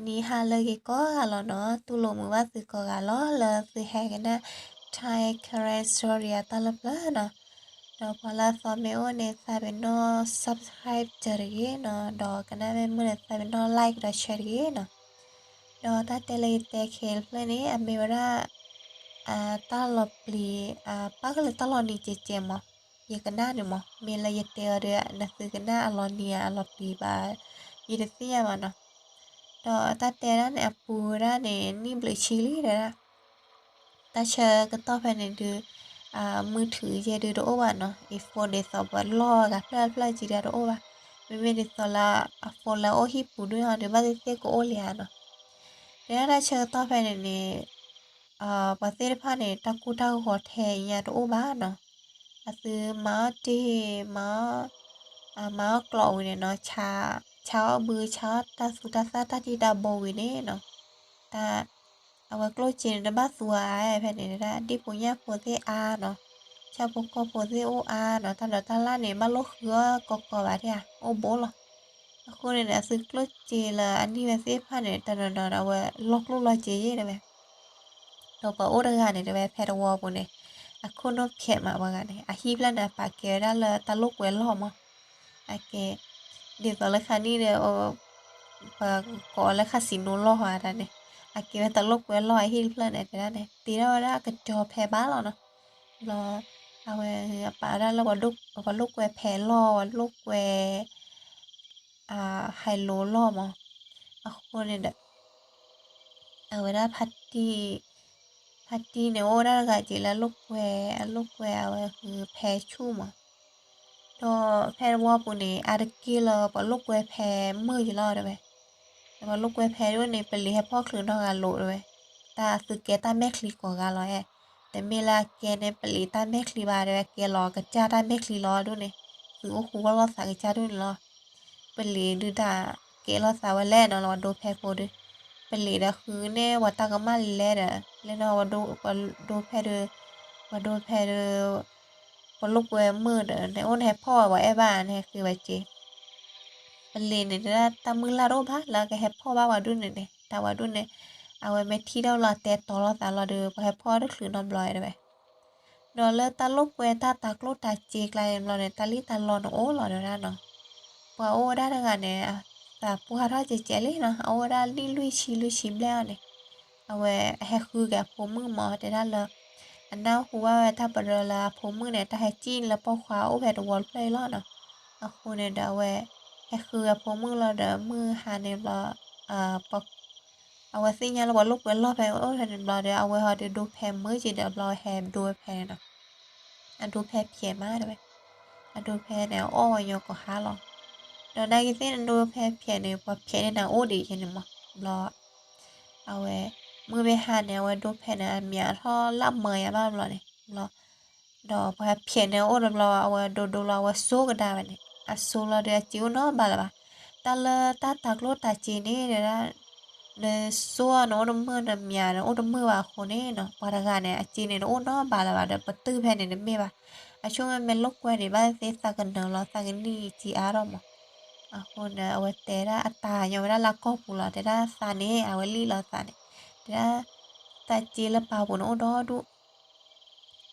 နံၤဟါလၢအဂ့ၤကိးဂၤလီၤနီၤ, တူၢ်လိာ်မုာ်ဘၣ်သုကိးဂၤလီၤ လၢသုဟဲကနၣ် Thai Karen Story အတၢ်လၢပျၢၤနီၤ. ဒီးပှၤလၢအသီမ့ၢ်အိၣ်န့ၣ် သးပ့ၤနီၣ် subscribe တဂ့ၤနီၤ, ဒီးကနၣ်မ့ၢ်မုာ်န့ၣ် သးပ့ၤနီၣ် like ဒီး share တဂ့ၤနီၤ. ဒီးတၢ်တဲလၢယတဲခဲအံၤတဖျၢၣ်န့ၣ် အမ့ၢ်ဝဲဒၣ် အတၢ်လီၤပျံၤ အပၣ်ကလၢတၢ်လီၤနံၤကဲးကဲးမး, ယကနၣ်န့ၣ်မး, မ့ၢ်လၢယတဲအီၤဒီး နသုကနၣ်အလီၤနံၤဧါ အလီၤပျံၤဘၣ် ယတသ့ၣ်ညါဘၣ်နီၤ. ဒီးတၢ်တဲဒၣ်န့ၣ် အပူၤဝဲဒၣ်န့ၣ် နံၣ်ဘျုးဆံလံဒၣ်. တၢ်ဆၢကတီၢ်ဖဲန့ၣ်ဒုး မုၢ်ထူယဲၢ်ဒုးတအိၣ်ဘၣ်နီၤ, အံၤ phone ဒ်သိးပှၤလီၢ်ဂၤဖျၢၣ်ဖျၢၣ်ကံဒၣ်တအိၣ်ဘၣ်, မ့မ့ၢ်ဒ်သိးလၢအ phone လၢအအိၣ်ဟံၣ်ပူၤဒုးဒီး ဘၣ်သ့ၣ်သ့ၣ်ကအိၣ်လံဧါနီၤ. တဲဒၣ်တၢ်ဆၢကတီၢ်ဖဲန့ၣ်န့ၣ် ပှၤသ့ၣ်တဖၣ်န့ၣ် တၢ်ကူတၢ်ဂီၤထဲအံၤညါတအိၣ်ဘၣ်နီၤ, အသုမၤအီၣ်တ့ၢ် မၤအီၣ် မၤအီၣ်ကျိးဝံၤန့ၣ်နီၤ, ဆါအီၣ်ဘု ဆါအီၣ်တၢ်သူတၢ်သၣ်တၢ်တံၢ်တၢ်ဘိဝံၤန့ၣ်နီၤ, တၢ် အဝဲကျိၣ်စ့န့ၣ် တဘၣ်သူအါဖဲန့ၣ်ဒၣ်, ဒ်ဖိညၣ်ဖိသ့ၣ်အါနီၤ, ဆၣ်ဖိကီၢ်ဖိသ့ၣ်အိၣ်အါနီၤ, တၢ်ဒိးတၢ်လၣ်န့ၣ် ဘၣ်လိၣ်ဃုအီၣ်ကီးကီးဘၣ်ဒၣ်ဧါ, အိၣ်ဘိလီၤ. အဃိန့ၣ်ဒီး အသုကျိၣ်စ့လၢအနံၣ်ဝဲသ့ၣ်တဖၣ်န့ၣ် တနီၤနီၤဒီး အဝဲလီၢ်ကျိၣ်လီၤစ့ယဲၢ်တဲဝဲ ဒီးပှၤအိၣ်တဂၤန့ၣ်တဲဝဲ ဖဲတဝီပူၤန့ၣ် အခိၣ်နူာ်ဖျဲးမးပှၤဂၤန့ၣ် အဟံၣ်ဖျၢၣ်န့ၣ် အပာ်ကဲဝဲဒၣ်လၢတၢ်လိာ်ကွဲလီၢ်မး, အကဲ ဒ်သိးလၢခါနံၣ်ဒီး ပကိးလၢ casino လီၢ်ဧါဒၣ်န့ၣ်, အကဲဝဲတၢ်လိာ်ကွဲလီၢ်အဟံၣ်တဖျၢၣ်န့ၣ် တဲဒၣ်န့ၣ် တ့ထီၣ်ဝဲဒၣ်ကစီၤဖဲဘၣ်လီၤနီၤ. ဘျီ အဝဲအပာ်ဝဲဒၣ်လၢ ပှၤလိာ်ကွဲဖဲလီၢ် ပှၤလိာ်ကွဲ ဟဲလိာ်လီၢ်မး, အဃိန့ၣ်ဒီး အဝဲဒၣ်ဖါတံၢ် ဖါတံၢ်န့ၣ် အိၣ်ဝဲဒၣ်တဂၤက့ၤလၢအလိာ်ကွဲ, အလိာ်ကွဲအဝဲဃုဖဲဆူၣ်မး, ဒီးဖဲတဝီပူၤန့ၣ် အါတက့ၢ်လၢပှၤလိာ်ကွဲဖဲမုၢ်ယံၤလီၤတဲဝဲ, ဒီးပှၤလိာ်ကွဲဖဲဒၣ်န့ၣ် ပလံၤဟဲဖီၣ်ချုးနီတဂၤလိာ်တဲဝဲ, တၢ်သုကဲတၢ်မဲာ်ချံကိးဂၤလီၤဧါ, တမ့ၢ်လၢအကဲန့ၣ် ပလံၤတၢ်မဲာ်ချံဘၣ်တဲဝဲ, ကဲလီၤကစၢ်တၢ်မဲာ်ချံလီၤဒၣ်န့ၣ်, သုအိၣ်ဃူဝဲလိာ်သးကစၢ်ဒၣ်န့ၣ်လီၤ. ပလံၤဒုးတၢ်ကဲလိာ်သးဝဲလဲၣ်နီၤ လၢပှၤဒိဖဲဖိဒုး, ပလံၤဒီးဃုန့ၢ်ပှၤတၢ်ကမၣ်လဲၣ်ဒီး လဲၣ်နီၤ ပှၤဒိဖဲဒုး, ပှၤဒိဖဲဒုး, ပှၤလိာ်ကွဲမုၢ်ဒီး နအိၣ်နဟဲဖီၣ်ဝဲပှၤအဲၣ်ဘၣ် နဟဲဃ့ဝဲစ့ ပလံၤန့ၣ်တဲဒၣ် တၢ်မုၢ်လၢ်တအိၣ်ဘၣ်လၢကဟဲဖီၣ်ဘၣ်ပှၤဒၣ်န့ၣ်န့ၣ် တၢ်ဝဲဒၣ်န့ၣ်, အဝဲမ့ၢ်ထံၣ်ထီၣ်လီၤတဲတီၤလိာ်သးလီၤဒီး ပှၤဟဲဖီၣ်တချုးနီတဘျီတဲဝဲ, ဒီးလၢတၢ်လိာ်ကွဲတၢ်တၤကျိၣ်တၤစ့ကျါန့ၣ်ဘျီန့ၣ် တၢ်လံၣ်တၢ်လီန့ၣ်အိၣ်လီၤတဲဝဲဒၣ်နီၤ, ပှၤအိၣ်ဝဲဒၣ်တဂၤန့ၣ် သးပှၢ်ထီၣ်ကဲးကဲးလံနီၤ အအိၣ်ဝဲဒၣ်လံလွံၢ်ဆံလွံၢ်ဆံဘျဲၣ်အီၤန့ၣ်, အဝဲအဟဲဃုက့ၤအဖိမုၣ်မး တဲဒၣ်လၢ အနၢ်ဟူဘၣ်ဝဲတၢ်ပရၢလၢအဖိမုၣ်န့ၣ် တၢ်ဟဲစံၣ်လၢပိာ်ခွါအိၣ်ဖဲတဝီတဖျၢၣ်အံၤလီၤနီၤ, အဃိန့ၣ်ဒီးအဝဲ ဟဲဃုအဖိမုၣ်လီၤဒီး မုၢ်ဟါန့ၣ်ဘျီ အဝဲသ့ၣ်ညါလၢပှၤလိာ်ကွဲလီၢ်ဖဲအိၣ်ဖဲန့ၣ်ဘျီဒီး အဝဲဟီဒီးဒိဖဲမုာ်က့ၤဒီးဘျီဝဲဟဲဒိဖဲန့ၣ်နီၤ, အဒိဖဲဖျဲးမးတဲဝဲ, အဒိဖဲန့ၣ်အီၣ်ဝဲညီကိးဟါလီၤ, ဒီးနာ်က့ၤသ့ၣ်နဒိဖဲဖျဲးန့ၣ် ပှၤဖျဲးန့ၢ်နၤအိၣ်ဒံးယဲန့ၣ်မး, ဘျီ အဝဲ မုၢ်ဘ့ၣ်ဟါန့ၣ် အဝဲဒိဖဲန့ၣ် အမၠးထီၣ်လၢမၢယၤဘၣ်ဘျီန့ၣ် ဘျီ ဒီးပှၤဖျဲးန့ၣ်အိၣ်တဘျီ အဝဲဒိဒိလီၤ အဝဲစိကဒါဝဲန့ၣ် အစိလီၤဒီးအစ့အိၣ်နီတဘျီလၢၤဘၣ်, တၢ်လၢတၢ်တၤကျိၣ်တၤစ့န့ၣ်တဲဒၣ် နစိနအိၣ်တမုာ် နမၠးနအိၣ်တမုာ်ဘၣ်အဃိန့ၣ်နီၤ ပှၤတဂၤန့ၣ် အစ့န့ၣ်တအိၣ်နီတဘျီလၢၤဘၣ်ဒီး ပတုာ်ဖဲန့ၣ်တမ့ၢ်ဘၣ်, အဆိကမိၣ်မ့ၢ်လိာ်ကွဲန့ၣ် ဘၣ်သ့ၣ်သးကနၢၤလီၤ သးကနံၣ်စ့အါထီၣ်မး, အဃိန့ၣ် အဝဲတဲဒၣ်အတၢ်ညီဝဲဒၣ်လၢအကီၢ်ပူၤလီၤ တဲဒၣ်သးန့ၣ် အဝဲလံၣ်လီၤသးန့ၣ် တဲဒၣ် သးစ့လၢပာ်ပူၤန့ၣ်အိၣ်ဒီဒူၣ်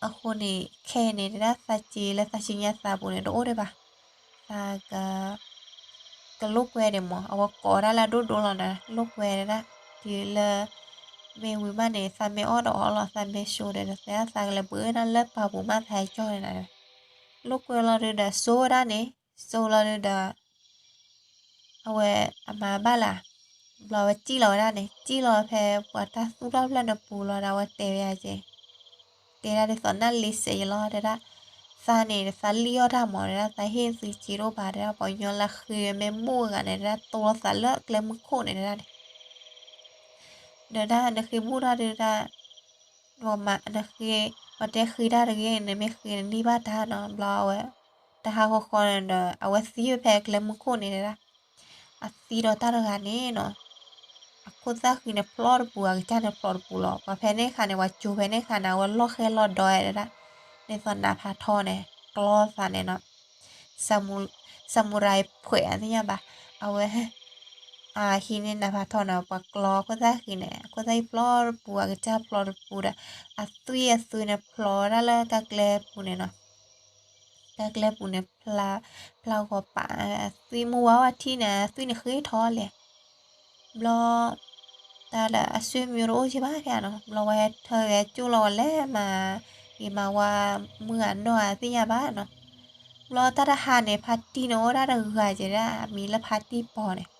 အဃိန့ၣ် ခဲအံၤန့ၣ် တဲဒၣ်သးစ့လၢသးစ့ညါသးပူၤန့ၣ် တအိၣ်ဒံးဘၣ်, သးက ကလိာ်ကွဲဒံးမး အဝဲကိးဒၣ်လၢအဒိၣ်ဒိၣ်လီၤနၤ လိာ်ကွဲဒၣ် တုၤလၢ မ့ၢ်ဝံၤမးန့ၣ် သးမ့ၢ်အီၣ်တအီလီၤ သးမ့ၢ်စိဒီး သးကလဲၤဘှံးဒၣ်လၢပာ်ပူၤမး သးဟဲကၠီၣ်န့ၣ်နၤ လိာ်ကွဲလီၤဒုးဒီး စိဝဲဒၣ်န့ၣ် စိလီၤဒုးဒီး အဝဲအမၤဘၣ်လၢ ဘျီဝဲစံၣ်လီၤဝဲဒၣ်န့ၣ် စံၣ်လီၤဖဲပှၤတၢ်သူၣ်ထီၣ်ဖျၢၣ်နပူၤလီၤဒီး အဝဲတဲဝဲယၤက့ၤ တဲဒၣ်ဒ်သိးနၢ်လ့စဲးယလီၤ တဲဒၣ် သးန့ၣ် သးလံၣ်အီၣ်တၢ်မး တဲဒၣ် သးဟ့ၣ်သုစ့တအိၣ်ဘၣ် တဲဒၣ် ပှၤကညီလၢဃ့ဝဲမ့ၢ်မိၢ်အဂၤန့ၣ် တဲဒၣ် တိၢ်လိာ်သးလၢကျဲမုၢ်ခိၣ်န့ၣ်တဲဒၣ်န့ၣ် ဒီးဒၣ်နဃ့မုၢ်ထီၣ်ဒုးဒၣ် နမၤနဃ့ ပှၤတဲဃ့တၢ်တဂ့ၤ နမ့ၢ်ဃ့နန့ၢ်ဘၣ်တၢ်နီၤ ဘျီအဝဲ တဟါဃီဃီန့ၣ်ဒီး အဝဲသံဝဲဖဲကျဲမုၢ်ခိၣ်န့ၣ်တဲဒၣ် အသံဒီးတၢ်တဂၤန့ၣ်နီၤ အခိၣ်သၣ်ဃံန့ၣ်ဖျီတပူၤ အကစၢ်န့ၣ်ဖျီတပူၤလီၤ ပှၤဖဲန့ၣ်ခါန့ၣ် ပှၤကၠိဖဲန့ၣ်ခါန့ၣ် အဝဲလီၢ်ဃဲလီၢ်ဒီးတဲဒၣ် ဒ်သိးနးဖးထီန့ၣ် ကျီသးန့ၣ်နီၤ samurai ဖှဲးအသ့ၣ်ညါဘၣ် အဝဲ ဟံးန့ၢ်နးဖးထီန့ၣ် ပှၤကျီခိၣ်သၣ်ဃံန့ၣ် ခိၣ်သၣ်ဃံဖျီတပူၤ အကစၢ်ဖျီတပူၤဒီး အသွံၣ်အသွံၣ်န့ၣ်ဖျီဝဲဒၣ်လၢတၢ်ကျဲပူၤန့ၣ်နီၤ. တၢ်ကျဲပူၤန့ၣ် ဖျါဂီၤပာ် အသွံၣ်မုၢ်ဝါဝါထံၣ်န့ၣ် အသွံၣ်န့ၣ်ဃ့ထီၣ်လဲၣ်. ဘျီ တၢ်ဒီးအဆွေမျိုးတအိၣ်က့ၤဘၣ်ထဲနီၤ. ဘျီဝဲထၢဂဲၤကၠိၣ်လီၤဝဲလဲၤမၤဂ့ၤမၤဝါ မုၢ်ဂၤနီၢ်ဂၤသ့ၣ်ညါဘၣ်နီၤ. ဘျီတၢ်တဟါန့ၣ် ဖါတံၢ်န့ၣ်အိၣ်ဒၣ်တဂၤက့ၤဒၣ် အမံၤလၢဖါတံၢ်ပီၤန့ၣ်.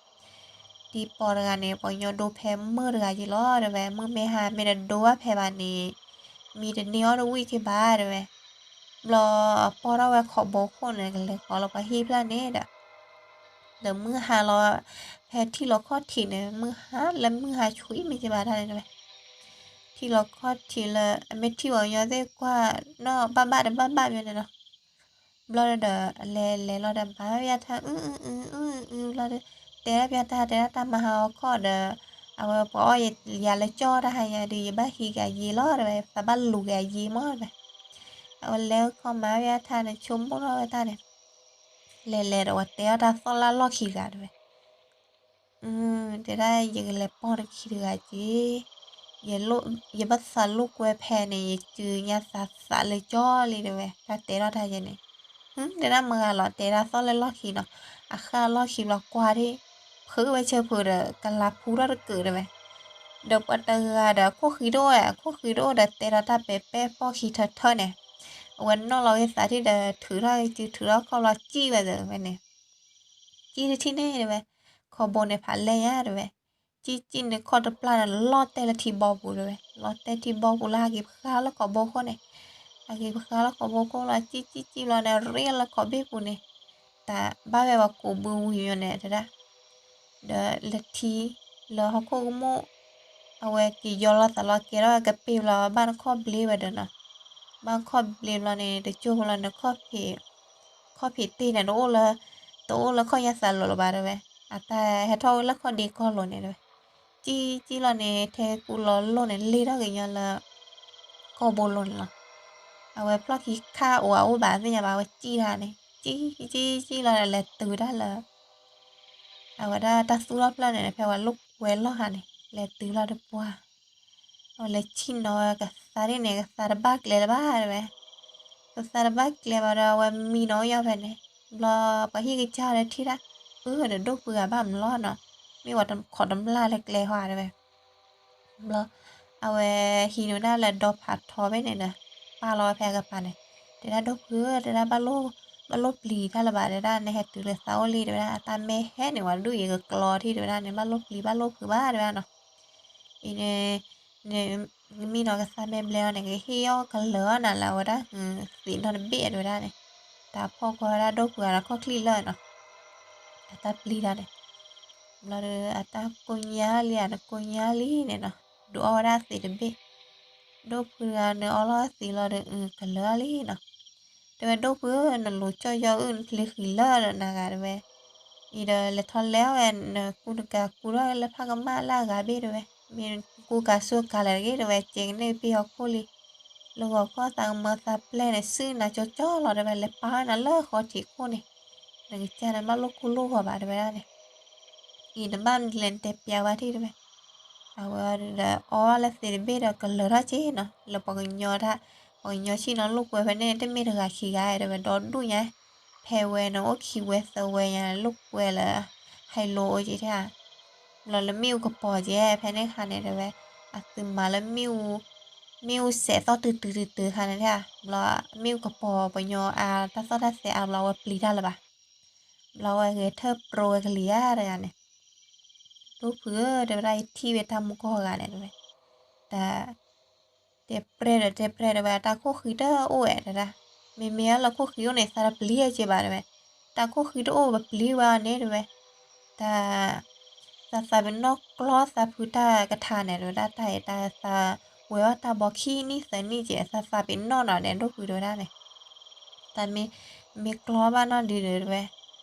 တံၢ်ပီၤတဂၤန့ၣ် ပှၤကညီဒိဖဲမုၢ်တဂၤက့ၤလီၤတဲဝဲ. မုၢ်မ့ၢ်ဟါမ့ၢ်တဒိဘၣ်ဖဲဘၣ်န့ၣ် မံတန့ၢ်အီၣ်တဝံၣ်က့ၤဘၣ်တဲဝဲ. ဘျီအပီၢ်ထီၣ်ဝဲခီဘိခိၣ်န့ၣ် ကလဲၤဃီၤလီၤပှၤဟံၣ်ဖျၢၣ်န့ၣ်ဒီး ဒီးမုၢ်ဟါလီၤ ဖဲထံၣ်လီၤခီၣ်ထံးန့ၣ် မုၢ်ဟါလၢမုၢ်ဟါဆူအံၤမ့ၢ်က့ၤဘၣ်တၢ်န့ၣ်တဲဝဲ. ထံၣ်လီၤခီၣ်ထံးလၢ အမ့ၢ်ထံၣ်ပှၤကညီသ့ၣ်ကွၢ်နီၣ်ဘၣ်ဘၣ်တဘၣ်ဘၣ်မ့ၢ်န့ၣ်နီၤ. ဘျီဒီး အလဲၤလဲၤလီၤဒီး မၤဝဲပၠၣ်ထၢၣ် အုအုအုအုအုဘျီဒီး တဲဒၣ်ပၠၣ်ထၢၣ် တဲဒၣ်တၢ်မၤဟးဂီၤခီၣ်ဒီး အဝဲပှၤအီၣ်ယၤလၢကၠီတၢ်ဟါညါဒီး ယဘၣ်ဟံးက့ၤယ့လီၤတဲဝဲ သးဘၣ်လူၤက့ၤယ့မးတဲဝဲ. အဝဲလဲၤခီမၤဝဲပၠၣ်ထၢၣ်န့ၣ် ဆိကမိၣ်ထီၣ်ဝဲတၢ်န့ၣ် လဲၤလဲၤဒီး ပှၤတဲအီၣ်တၢ်သီၣ်လၢအလီၢ်ခံဂၤတဲဝဲ. တဲဒၣ် ယကလဲၤပိာ်နခံတဂၤက့ၤ, ယဘၣ်သးလိာ်ကွဲဖဲန့ၣ် ယစုညါသးသးလၢကၠီလံတဲဝဲ တၢ်တဲထီၣ်တၢ်ယဲန့ၣ်. တဲဒၣ်မတၤဂၤလီၤ တဲဒၣ်သီၣ်လၢလီၢ်ခံနီၤ, အဃၢ်လီၢ်ခံဘျီကွၢ်ထံၣ် ဖုးဝဲဆၢဖုးဒီး ကလၤဖူထီၣ်တကၢးတဲဝဲ. ဒီးပှၤတဂၤဒီး အခိၣ်ဃံတအိၣ်ဝဲ အခိၣ်ဃံတအိၣ်ဒီး တဲဒီးတၢ်ပဲာ်ပဲာ်ပိာ်ခံထၢထၢန့ၣ်, အဝဲနီၣ်လီၤဂ့ၤသးထံၣ်ဒီး ထုးထီၣ်ဂ့ၤစု ထုးထီၣ်ခီၣ်ဘျီ စံၣ်ဝဲသ့ဝဲန့ၣ် စံၣ်တထံၣ်န့ၣ်တဲဝဲ, ခီဘိန့ၣ်ဖးလဲၢ်ညါတဲဝဲ, စံၣ်စံၣ်န့ၣ်ခီၣ်တပျၢ်န့ၣ် လီၤတဲာ်လၢထံဘီပူၤတဲဝဲ, လီၤတဲာ်ထံဘီပူၤလၢဟးက့ၤဖျါလၢခီဘိခိၣ်န့ၣ်, ဟးက့ၤဖျါလၢခီဘိခိၣ်လီၤ စံၣ်စံၣ်စံၣ်ဘျီန့ၣ် ရ့လၢခီဘ့ၣ်ပူၤန့ၣ်, တၢ်ဘၣ်ဝဲပှၤကူးဘုဝံၤမီၤန့ၣ်တဲဒၣ်, ဒီးလၢထံ လၢဟီၣ်ခိၣ်ကမူၣ် အဝဲက့ၤယီလီၤသးလီၤ ကဲထီၣ်ဝဲကပ့ၢ်ဘျီ ဘၣ်နခီၣ်ဘျ့ဝဲဒီးနီၤ, ဘၣ်နခီၣ်ဘျ့ဘျီန့ၣ် တကၠိဖိလီၤန့ၣ် ခီၣ်ဖံးတ့ၢ်န့ၣ် တအိၣ်လၢ တအိၣ်လၢခီၣ်ညါသးလီၤလၢၤဘၣ်တဲဝဲ, အတၢ်ဟဲထီၣ်ဝဲလၢခီၣ်ဒ့ကီၢ်လိၤန့ၣ်တဲဝဲ, စံၣ်စံၣ်လီၤန့ၣ် ထဲကူလီၤလိၢ်န့ၣ် လ့ၣ်ထီၣ်က့ၤညီလၢ ကီၢ်ဘိလိၤန့ၣ်လီၤ. အဝဲဖျီၣ်ခံခါအိၣ်အအိၣ်ဘၣ်သ့ၣ်ညါဘၣ် အဝဲစံၣ်တၢ်န့ၣ် စံၣ်စံၣ်စံၣ်လီၤဒီး လဲၤတုၤတၢ်လၢ အဝဲဒၣ်တၢ်သူၣ်ထီၣ်ဖျၢၣ်န့ၣ် ဖဲဝဲလိာ်ကွဲလီၢ်ဟါန့ၣ် လဲၤတုၤလီၤတပှၢ်, အဝဲလဲၤဆံၣ်နီၤဝဲကသါဒ်န့ၣ် ကသါတဘၣ်ကျဲလၢၤဘၣ်တဲဝဲ, ကသါတဘၣ်ကျဲဘၣ်ဒီး အဝဲမံနီၤအိၣ်ညီဖဲန့ၣ်, ဘျီပှၤဟံၣ်ကစၢ်ဒီးထံၣ်ဒၣ်, အၢ ဒီးဒိၣ်ဖုဂၤဘၣ်မလီၤနီၤ, မ့ၢ်ဝဲတခိးတမျၢ်လၢကျဲဟီဧါတဲဝဲ ဘျီ အဝဲဟံးန့ၢ်ဝဲဒၣ်လၢဒီဖးထီဖဲန့ၣ်ဒီး ပာ်လီၤဝဲဖဲအကပၤန့ၣ်, တဲဒၣ်ဒိၣ်ဖုဧၢ တဲဒၣ်ဘၣ်လိၣ်ပျံၤတၢ်လၢၤဘၣ်တဲဒၣ် နဟဲတုၤလၢသးအိၣ်လံတဲဝဲဒၣ် အတၢ်မ့ၢ်ဟဲန့ၣ်ဝဲဒူၣ် ယကကျီထံၣ်တဲဝဲဒၣ်န့ၣ် ဘၣ်လိၣ်ပျံၤဘၣ်လိၣ်ဖုးဘၣ်တဲဝဲဒၣ်နီၤ, အံၤန့ၣ် နမံနီၤကသါမ့ၢ်ဘျဲအီၤန့ၣ် ကဟ့ၣ်အီၣ်ကလၢၤအီၣ်နၤလၢအဝဲဒၣ် သံးနီတဘ့ၣ်တဲဝဲဒၣ်န့ၣ်, တၢ်ဖီၣ်ကွၢ်ဝဲဒၣ်ဒိၣ်ဖုဂၤဒီးခီၣ်ချံၣ်လၢာ်နီၤ, အတၢ်ပျံၤတၢ်န့ၣ် ဘျီဒီး အတၢ်ကိၢ်ညါလံဧါ နကိၢ်ညါလံန့ၣ်နီၤ, ဒုးအီၣ်ဝဲဒၣ်သံးတဘ့ၣ်, ဒိၣ်ဖုတဂၤန့ၣ်အီၣ်လီၤသံးလီၤဒီး ကလၢာ်လံနီၤ, တဲဝဲဒိၣ်ဖုဧၢ နလူၤကၠီၣ်ယီၢ်အုၣ်နချ့ဃံၤလၢာ်ဒီးနၤဂၤတဲဝဲ, အံၤဒီးလဲၤထီၣ်လဲၤအီၣ်ဝဲ နကူတကၤကူထီၣ်လၢဖးကမၣ်လၢအဂၤဘ့ၣ်တဲဝဲ, မ့ၢ်ကူကၤစိကၤလၢာ်တဂ့ၤတဲဝဲ ကဲကန့ၢ်ပ့ၢ်ဟီၣ်ခိၣ်လံ လၢဂီၤခီသးကမၢသးပျဲၢ်န့ၣ် စုနၤကၠီကၠီလီၤတဲဝဲ လဲၤပာ်ဝဲနၤလၢဃီထံးခိၣ်န့ၣ်, နကစၢ်န့ၣ်ဘၣ်လိၣ်ခူလိၣ်ဂီၤဘၣ်တဲဝဲဒၣ်န့ၣ်, အံၤနဘၣ်မနုၤလဲၣ်နတဲပျးဝဲထံၣ်တဲဝဲ, အဝဲဒီးအီၣ်ဘၣ်လၢသ့းတဘ့ၣ်ဒီးကလၢၤထီၣ်က့နီၤ, လၢပှၤကညီတၢ်, ပှၤကညီဆံၣ်နီၤလိာ်ကွဲဖဲန့ၣ် တမ့ၢ်တဂၤခံဂၤတဲဝဲ ဒီဒူၣ်ညါ, ဖဲဝဲန့ၣ်အိၣ်ခံဝဲသၢဝဲညါ လိာ်ကွဲလၢ ဟဲလိၤအိၣ်က့ၤထဲဧါ ဘျီလၢမ့ၣ်အူကပီၤကဲ ဖဲန့ၣ်ခါန့ၣ်တဲဝဲ, အသုမၤလၢမ့ၣ်အူ, မ့ၣ်အူစဲးသီၣ်တုၤတုၤတုၤတုၤခါန့ၣ်ထဲဧါ, ဘျီမ့ၣ်အူကပီၤ ပှၤကညီအါတၢ်သီၣ်တၢ်သဲအါဘျီဝဲပျံၤတၢ်လၢၤဘၣ်, ဘျီဝဲဂဲၤထၢၣ်ပြိဝဲကလံၤဧါတဂၤန့ၣ်, ဒိၣ်ဖုဧၢ တဲဝဲဒၣ် ယထံၣ်ဝဲတၢ်မူကီၢ်ဂၤန့ၣ်တဲဝဲ, တၢ် တဲပြဲၢ်ဒီးတဲပြဲၢ်တဲဝဲ တၢ်ခိၣ်ဃံတအိၣ်ဝဲတဲဒၣ်, မ့မ့ၢ်လၢခိၣ်ဃံအိၣ်န့ၣ် သးတပျံၤက့ဘၣ်တဲဝဲ, တၢ်ခိၣ်ဃံတအိၣ်ပပျံၤဝဲအီၤန့ၣ်တဲဝဲ, တၢ် သးသးပ့ၤနီၣ်ကျီသးဖုတၢ်ကထါန့ၣ်တဲဝဲဒၣ် တၢ်အံၤတၢ်သးဝဲအီၣ်တၢ်ဘီခံနံၣ်သၢနံၣ်ကဲ သးသးပ့ၤနီၣ်နီၤန့ၣ် ဒိၣ်ဖုတဲဝဲဒၣ်န့ၣ်, တၢ်မ့ၢ် မ့ၢ်ကျီဘၣ်နီၢ်ဒုးတဲဝဲ,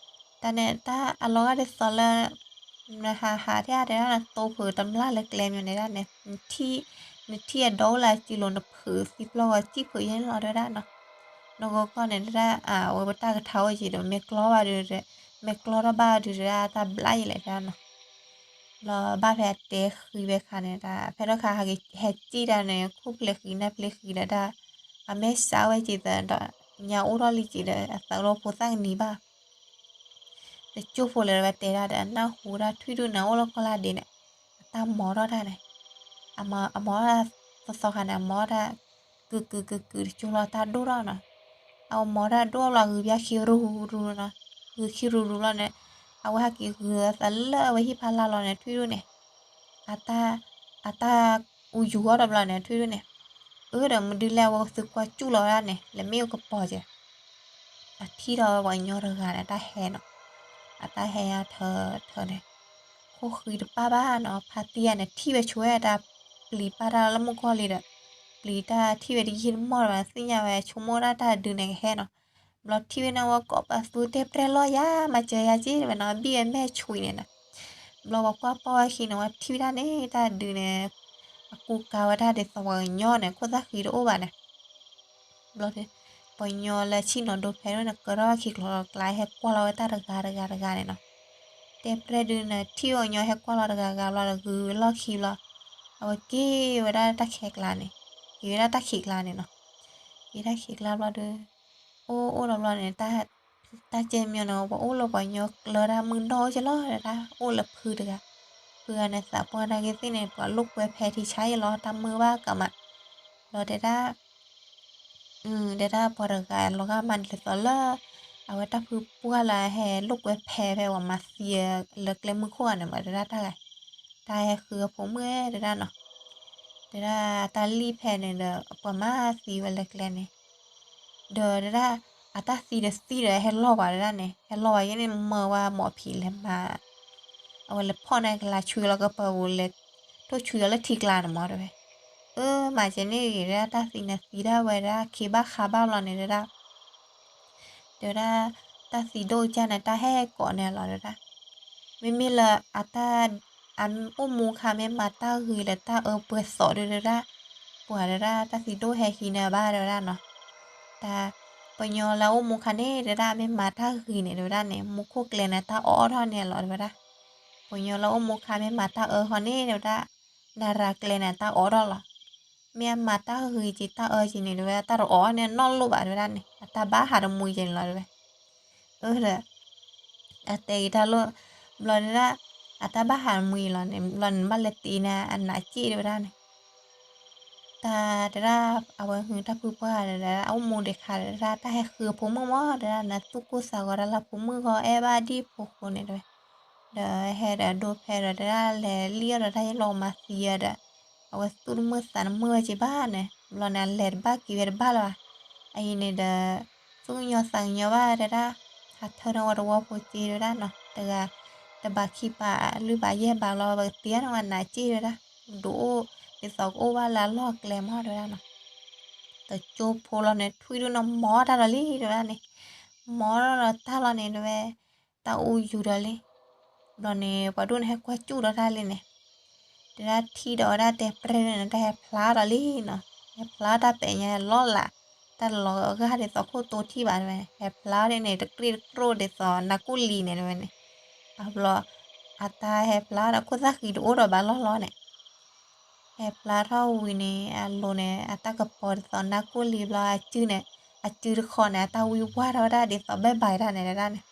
တၢ်န့ၣ်တၢ်အလီၤဂာ်ဒ်သိးလၢ နဟးဟးထဲတဲဒၣ် နတိဖုးတမျၢ်လၢကျဲမ့ၢ်န့ၣ်ဒၣ်န့ၣ်, နထံၣ်အဒီအိၣ်လၢအစုလိၤ နဖုးသံပျီၢ်ဝဲ စံၣ်ဖုးယဲၢ်လီၤတဲဝဲဒၣ်နီၤ, နဂီၢ်ကီၢ်န့ၣ်တဲဒၣ် အဝဲပတၢ်ကထါအိၣ်က့ဒီး မ့ၢ်ကျီဘၣ်ဒုး မ့ၢ်ကျီထီၣ်ဘၣ်ဒုးတဲဒၣ် တၢ်ဘျါယံၤလဲၣ်တဲဒၣ်နီၤ, ဘျီဘၣ်ဖဲအတဲဃံဖဲခါန့ၣ် တၢ်ဖဲထီၣ်ခါဟဲက့ၤဟဲစံၣ်တၢ်န့ၣ် ခိၣ်ဖျဲးဃံနၢ်ဖျဲးဃံဒီးတၢ် အမဲာ်ဆှးဝဲက့ၤသးဒီး ညါအိၣ်ထီၣ်လံက့ၤဒီး အသးလီဖိသၣ်ကနံၤဘၣ် တကၠိဖိလၢဝဲတဲဒၣ်ဒီး အနၢ်ဟူဒၣ်ထွံၣ်ဒိၣ်န့ၣ် အိၣ်လၢကီၢ်လၢဒ့န့ၣ် အတၢ်မီထီၣ်တၢ်န့ၣ် အမီထီၣ်သီသီခါန့ၣ် အမီထီၣ်တၢ် ကုာ်ကုာ်ကုာ်ကုာ်တကၠိလီၤ တၢ်ဒိၣ်ထီၣ်နီၤ. အဝဲမီထီၣ်ဒိၣ်ဘျီ ဂုၤဘၣ်ခံရူၤရူၤနီၤ, ဂုၤခံရူၤရူၤလီၤန့ၣ် အဝဲဟဲက့ၤဂုၤအသးလၢအဝဲဟံၣ်ဖးလၢ်လီၤန့ၣ် ထွံၣ်ဒိၣ်န့ၣ် အတၢ် အတၢ်အူယူၤအီၤဒီးဘျီန့ၣ် ထွံၣ်ဒိၣ်န့ၣ် အၢဒီးမနုၤလဲၣ် အဝဲသုကွၢ်စူၣ်လီၤဝဲဒၣ်န့ၣ် လဲၤမ့ၣ်အူကပီၤက့ၤ အထံၣ်ဒီးပှၤကညီတဂၤန့ၣ် တၢ်ဟဲနီၤ, အတၢ်ဟဲညါထၢထၢန့ၣ် ခိၣ်ဃံတပၢ်ဘၣ်နီၤ, ဖါတံၢ်ယၤန့ၣ် ထံၣ်ဝဲဆိဝဲတၢ်ပျံၤပၢ်တၢ်လၢမုၢ်ကီၢ်လံဒီး ပျံၤတၢ်ထံၣ်ဝဲတယံာ်တမီၢ်ဘၣ် သ့ၣ်ညါဝဲဆိကမိၣ်ဒၣ်တၢ်ဒုးန့ၣ်ကဟဲနီၤ, ဘျီထံၣ်ဝဲန့ၣ်ဝဲကိးပသူတဲပြဲၢ်လီၤယၤ မၤစၢၤယၤက့ဝဲနီၤ ဘံၣ်ဝဲမဲာ်ဆွံန့ၣ်နီၤ, ဘျီပှၤကွၢ်ပီၢ်ဝဲခံန့ၣ် ဝဲထံၣ်ဝဲဒၣ်န့ၣ် တၢ်ဒုးန့ၣ် အကူကၤဝဲဒၣ်ဒ်သိးပှၤကညီန့ၣ် ခိၣ်သၣ်ဃံတအိၣ်ဘၣ်န့ၣ် ဘျီ ပှၤကညီလၢဆံၣ်နီၤဒိဖဲန့ၣ် ကၢထီၣ်ခံကျိၤလီၤကျါ ဟဲကွၢ်လီၤဝဲတၢ်တဂၤတဂၤတဂၤန့ၣ်နီၤ, တဲပြဲၢ်ဒုးန့ၣ် ထံၣ်ပှၤကညီဟဲကွၢ်လီၤတဂၤဂၤဘျီဒီး ဂုၤဝဲလီၢ်ခံဘျီ, အဝဲက့ၤဝဲဒၣ်တၢ်ခဲကျါန့ၣ်, က့ၤဝဲဒၣ်တၢ်ခံးကျါန့ၣ်နီၤ, က့ၤတၢ်ခံးကျါဘျီဒီး အိၣ်အိၣ်ဒီးဘျီန့ၣ် တၢ်ကဲမညီန့ၣ် ပှၤအိၣ်လၢပှၤကညီကျၢၤတၢ်မုၢ်နီၢ်အိၣ်က့လီၤ တၢ်အိၣ်လၢဖုတဂၤ, ဖုဂၤန့ၣ် သးပှၢ်နာ်က့သ့ၣ်န့ၣ် ပှၤလိာ်ကွဲဖဲထံဆါအံၤလီၤ တၢ်မုၢ်ဘၣ်ကမၣ်, ဘျီတဲဒၣ် တဲဒၣ်ပှၤတဂၤလီၤဂာ်မးဒ်သိးလၢ အဝဲတၢ်ဖုပှၢ်လၢဟဲလိာ်ကွဲဖဲဖဲပှၤမၤသံလၢကျဲမုၢ်ခိၣ်ဂၤန့ၣ် ဘၣ်တဲဒၣ်တၢ်ဂၤ, တၢ်ဟဲဃုအဖိမုၣ်တဲဒၣ်နီၤ, တဲဒၣ်တၢ်လံၣ်ဖဲန့ၣ်ဒီး ပှၤမၤသံဝဲလၢကျဲန့ၣ်, ဒီးတဲဒၣ် အတၢ်သံတသံဒီးဟဲလီၤဘၣ်တဲဒၣ်န့ၣ် ဟဲလီၤဘၣ်ယဲန့ၣ် မၢဝဲမိၢ်ဖံးလဲၤမၤ အဝဲလဲၤဖီၣ်န့ၢ်ကလၤဆွံလီၤကပၤပူၤလဲၤ ထိၣ်ဆွံအီၤလၢထံကျါန့ၣ်မးတဲဝဲ, အၢ မၤကဲန့ၣ်ဂ့ၤ တဲဒၣ်တၢ်သံန့ၣ်သံဒၣ်ဝဲဒၣ်ခံဘၣ်ဃးဘၣ်လီၤန့ၣ်တဲဒၣ်, တဲဝဲဒၣ် တၢ်သံဒိၣ်ကၢ်န့ၣ် တၢ်ဟဲကိးန့ၣ်လီၤတဲဒၣ်, မ့မ့ၢ်လၢအတၢ် အအိၣ်မူခါမ့ၢ်မၤတၢ်ဂ့ၤလၢတၢ်အၢပှဲၤသိးဒုးတဲဒၣ်, ပှၤတဲဒၣ် တၢ်သံဒိၣ်ဟဲဟံးန့ၢ်ဘၣ်တဲဝဲဒၣ်နီၤ, တၢ် ပှၤကညီလၢအိၣ်မူခါန့ၣ်တဲဒၣ် မ့ၢ်မၤတၢ်ဂ့ၤန့ၣ်တဲဝဲဒၣ်န့ၣ် မူခိၣ်ကျဲန့ၣ် တၢ်အီၣ်ထီၣ်န့ၣ်လီၤတဲဝဲဒၣ်, ပှၤကညီလၢအိၣ်မူခါမ့ၢ်မၤတၢ်အၢဃီန့ၣ်တဲဝဲဒၣ်, နရၤကျဲန့ၣ် တၢ်အီၣ်ထီၣ်လီၤ, မ့ၢ်အမၤတၢ်ဂ့ၤက့ၤတၢ်အၢက့ၤန့ၣ်တဲဝဲဒၣ် တၢ်တအီၣ်န့ၣ်နီၢ်လိၣ်ဘၣ်တဲဝဲဒၣ်န့ၣ် အတၢ်ဘၣ်ဟးတမှံက့ၤန့ၣ်လီၤတဲဝဲ, အၢ ဒီး အတဲက့ၤတၢ်လိၣ်, ဘျီတဲဒၣ် အတၢ်ဘၣ်ဟးတမှံလီၤန့ၣ် ဘျီန့ၣ် ဘၣ်လဲၤတ့န့ၢ်အနးစ့ၣ်တဲဝဲဒၣ်န့ၣ်, တၢ်တဲဒၣ် အဝဲဟုတၢ်ဖုပှၢ်ဒီး အအိၣ်မူဒံးခါဒီး တၢ်ဟဲဃုအဖိမုၣ်မးတဲဒၣ် နသူၣ်ကိၢ်သးဂီၤတၢ်လၢဖိမုၣ်ဂီၢ် အဲၣ်ဘၣ်ဒ်ဖိဃိန့ၣ်တဲဝဲ, ဒီးဟဲဒီးဒိဖဲဒီးတဲဒၣ် လဲၤလံၣ်အီၣ်ဒီးတၢ်ယဲၢ်လီၤမၤသံအီၤဒီး အဝဲသူၣ်တမုာ်သးတမုာ်ဝဲက့ၤဘၣ်န့ၣ် ဘျီန့ၣ် အလဲၤတဘၣ်က့ၤဝဲတဘၣ်လၢၤဘၣ်, အအံၤန့ၣ်ဒီး သူၣ်ကညီသးကညီဘၣ်တဲဒၣ်, ဟးထၢန့ၢ်ဝဲတဝီဖိစ့တဲဝဲဒၣ်နီၤ တဂၤ တဘးခံဘး လွံၢ်ဘးယဲၢ်ဘးလီၤ ပကတ့န့ၢ်ဝဲနးစ့ၣ်တဲဝဲဒၣ်, ဒုးအိၣ် ဒ်သိးကအိၣ်ဘၣ်လၢအလီၢ်ကျဲမးတဲဝဲဒၣ်နီၤ, တကၠိဖိလီၤန့ၣ် ထွံၣ်ဒိၣ်န့ၣ်မီတၢ်ဒီးလံတဲဝဲဒၣ်န့ၣ်, မီထီၣ်ဒီးတၢ်လီၤန့ၣ်တဲဝဲ, တၢ်အူယူၤဒီးလံ, ဘျီန့ၣ် ပှၤဒိၣ်န့ၣ် ဟဲကွၢ်စူၣ်ဒီးတၢ်လံန့ၣ် တဲဒၣ်ထံၣ်ဒီးဝဲဒၣ်တဲပြဲၢ်န့ၣ် တၢ်ဟဲဖျါဒီးလံနီၤ, ဟဲဖျါတၢ်ပဲာ်ညါလီၤလး, တၢ်လီၤဂာ်ဒ်သိးခိၣ်တိထံၣ်ဘၣ်တဲဝဲ, ဟဲဖျါဒ်န့ၣ် တကြ့ၢ်တကြိၣ်ဒ်သိးနါကိၣ်လံၤန့ၣ်တဲဝဲန့ၣ်, အဘျီ အတၢ်ဟဲဖျါဒီးခိၣ်သၣ်ဃံတအိၣ်ဒီးဘၣ်လီၢ်လီၢ်န့ၣ် ဟဲဖျါထီၣ်ဝံၤန့ၣ် အလိၤန့ၣ် အတၢ်ကပီၤဒ်သိးနါကိၣ်လံၤဘျီ အစုန့ၣ် အစုတခီန့ၣ် အတၢ်ဝံဝါထီၣ်ဝဲဒၣ်ဒ်သိးဘဲၣ်ဘၣ်တၢ်န့ၣ်တဲဒၣ်န့ၣ်,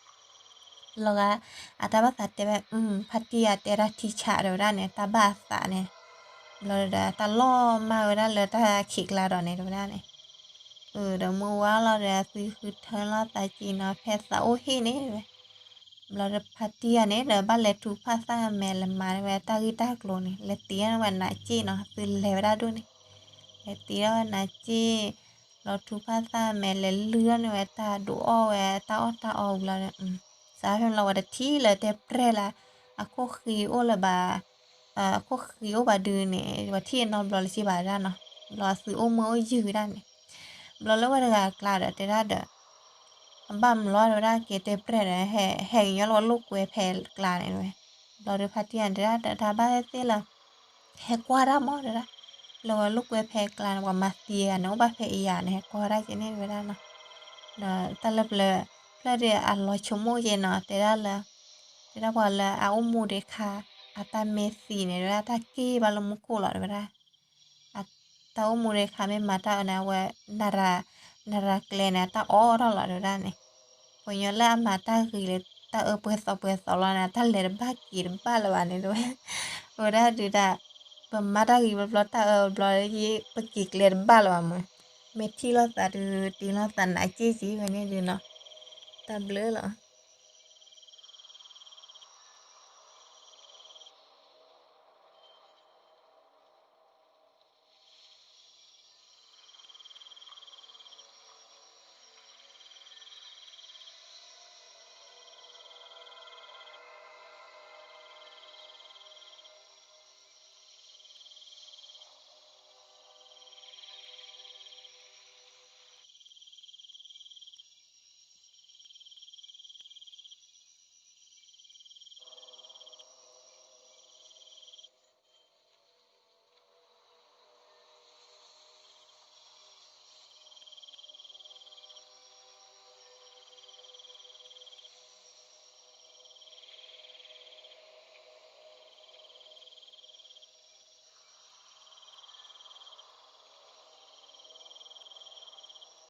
လီၤဂာ် အတၢ်ဘၣ်သးတဲဝဲ ဖါတံၢ်အတဲဒၣ်ထံဆးတဲဝဲဒၣ်န့ၣ် တၢ်ဘၣ်အသးန့ၣ်, ဘျီဒီးတၢ်လီၤမၢ်ဝဲဒၣ်လၢတၢ်ခံးကျါဒီးန့ၣ်တဲဝဲဒၣ်န့ၣ်, ဒီးမုၢ်ဝါလီၤဒီး အသုဃုထၢလီၤသးက့ၤနီၤ ဖဲသးအိၣ်ဟ့ၣ်န့ၣ်တဲဝဲ ဘျီဒီးဖါတံၢ်ယၤန့ၣ်ဒီး ဘၣ်လဲၤထူဖးသၣ်မဲာ်လဲၤမၤဝဲတၢ်ဂံၢ်တၢ်ကျိၤန့ၣ် လဲၤတ့ထီၣ်ဝဲနးစ့ၣ်နီၤ သုလဲၤဝဲဒၣ်ဒိၣ်န့ၣ်, လဲၤတ့ထီၣ်ဝဲနးစ့ၣ်, လီၤထူဖးသၣ်မဲာ်လဲၤလုၢ်ထီၣ်န့ၢ်ဝဲတၢ်ဒုးအီၣ်ဝဲတၢ်အီၣ်တၢ်အီဝံၤလီၤဒီး, စးဖဲလီၤဝဲတထံၣ်လၢတဲပြဲၢ်လၢ အခိၣ်ဃံအိၣ်လၢၤဘၣ် အခိၣ်ဃံအိၣ်ဘၣ်ဒုးန့ၣ် ပှၤထံၣ်အနီတဘျီလၢၤဘၣ်ဒၣ်နီၤ, ဘျီသုအိၣ်မုာ်အိၣ်ယုၢ်ဝဲဒၣ်န့ၣ်, ဘျီလၢဝဲတဂၤအကျါဒီးတဲဒၣ်ဒီး အဘၣ်မုာ်လီၤတဲဝဲဒၣ်က့ၤတဲပြဲၢ်ဒီး ဟဲကညီလၢဝဲလိာ်ကွဲဖဲကျါန့ၣ်တဲဝဲ, ဘျီဒီးဖါတံၢ်ယၤန့ၣ်တဲဒၣ်ဒီး တၢ်ဘၣ်သ့ၣ်သ့ၣ်လၢ ဟဲကွၢ်တၢ်မးတဲဒၣ်, လၢဝဲလိာ်ကွဲဖဲကျါန့ၣ် ပှၤမၤသံဂၤန့ၣ် အိၣ်ဘၣ်ဖဲအံၤယၤန့ၣ် ဟဲကွၢ်တၢ်က့ၤန့ၣ်တဲဝဲဒၣ်နီၤ, ဒီးတၢ်လၢပျၢၤ ဖျၢၣ်ဒ့အလီၤဆိကမိၣ်က့ၤနီၤ တဲဒၣ်လၢ တဲဒၣ်ပှၤလၢအအိၣ်မူဒံးခါ အတၢ်မ့ၢ်သံန့ၣ် တဲဝဲဒၣ် တၢ်က့ၤဘၣ်လၢမူခိၣ်လီၤ တဲဝဲဒၣ်. အတၢ်အိၣ်မူတခါ မ့ၢ်မၤတၢ်အၢန့ၣ် အဝဲ နရၤကျဲန့ၣ် အတၢ်အီၣ်ထီၣ်လီၤ တဲဝဲဒၣ်န့ၣ်. ပှၤကညီလၢအမၤတၢ်ဂ့ၤလၢ တၢ်အၢပှဲၤသီပှဲၤသီလီၤန့ၣ် တၢ်လဲၤတဘၣ်က့ၤတဘၣ်လၢၤဘၣ်န့ၣ် တဲဝဲ. အဝဲဒၣ်ဒုးဒၣ် ပမၤတၢ်ဂ့ၤဘျီဘျီ တၢ်အၢဘျီ ပက့ၤကျဲတဘၣ်လၢၤဘၣ်မး. မ့ၢ်ထံၣ်လိာ်သးဒုး တ့လိာ်သးနးက့ၢ်က့ၢ်ဝဲန့ၣ်ဒုးနီၤ. တၢ်ဘျုးလီၤ.